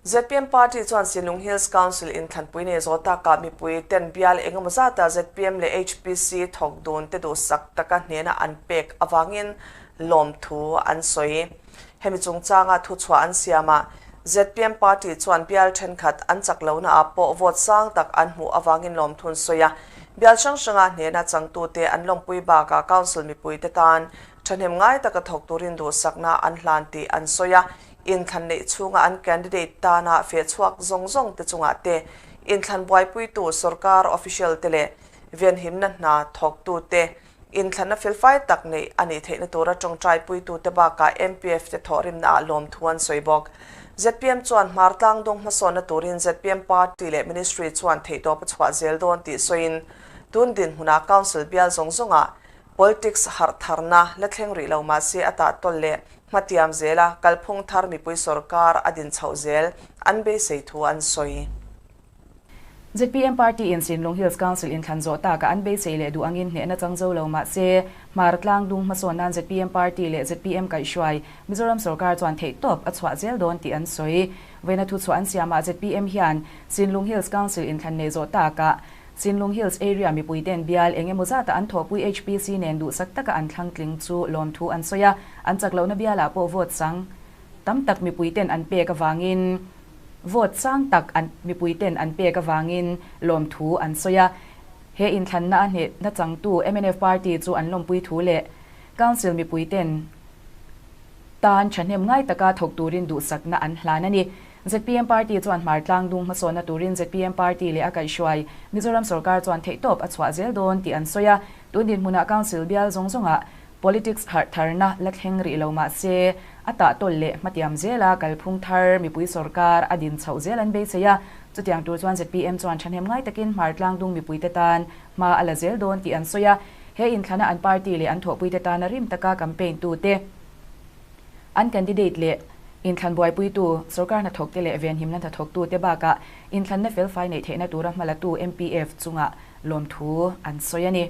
ZPM party chuan Sinlung Hills Council inthlanpui nei zawh takah mipui ten bial engemaw zata ZPM leh HPC thawk dun te duhsak taka hnena an pek avangin lawmthu an sawi. Hemi chungchanga thuchhuah an siamah ZPM party chuan bial thenkhat an chak lohna ah pawh vote sang tak an hmuh avangin lawmthu an sawi a. Bial hrang hranga hnena changtute an lawmpui bakah Council mipuite tan thahnem ngai taka thawk turin duhsakna an hlan tih an sawi a. Inthlan neih chhunga an candidate tana fehchhuak zawng zawng te chungah te, inthlan buaipuitu sorkar official te leh venhimna hna thawktute inthlanna felfai tak neih a nih theihna tura tawngtaipuitute bakah MPF te thawhrimna ah lawmthu an sawi bawk. ZPM chuan hmar tlangdung hmasawnna turin ZPM party leh ministry chuan theihtawp a chhuah zel dawn tih sawiin tun dinhmunah council bial zawng zawngah Politics harh tharna la thleng rih lo mahse a tahtawlh leh hmatiam zela kalphung thar mipui sorkar a din chhoh zel an beisei thu an sawi. ZPM party in Sinlung Hills Council inthlan zawh taka an beisei leh duh angin hnehna chang zo lo mahse Hmar tlang dung hmasawn nan ZPM party leh ZPM kaihhruai Mizoram sorkar chuan theihtawp a chhuah zel dawn tih an sawi. Vawiina thuchhuah an siamah ZPM hian Sinlung Hills Council inthlan nei zawh takah Sinlung Hills area mipuite'n bial eng emaw zata an thawhpui HPC nen duhsak taka an thlang tling chu lawmthu an sawi a, an chak lohna bialah pawh vote sang tam tak mipuite'n an pek avangin vote sang tak an mipuite'n an pek avangin lawmthu an sawi a. He inthlanna a hnehna changtu mnf party chu an lawmpui thu leh Council mipuite'n tan thahnem ngai taka thawk turin duhsakna an hlan a ni. ZPM party chuan hmar tlang dung hmasawnna turin ZPM party leh a kaihhruai Mizoram sorkar chuan theihtawp a chhuah zel dawn tih an sawi a. Tun dinhmunah Council bial zawng zawngah politics harh tharna la thleng rih lo mah se a tahtawlh leh hmatiam zela kalphung thar mipui sorkar a din chhoh zel an beisei a. Chutiang tur chuan ZPM chuan thahnem ngai takin hmar tlang dung mipuite tan hma a la zel dawn tih an sawi a. He inthlana an party leh an thawhpuite tana rim taka campaign tute An candidate leh inthlan buaipuitu, sorkar hnathawkte leh venhimna hnathawktute bakah inthlanna felfai neih theihna tura hmalatu MPF chungah lawmthu an sawi a ni.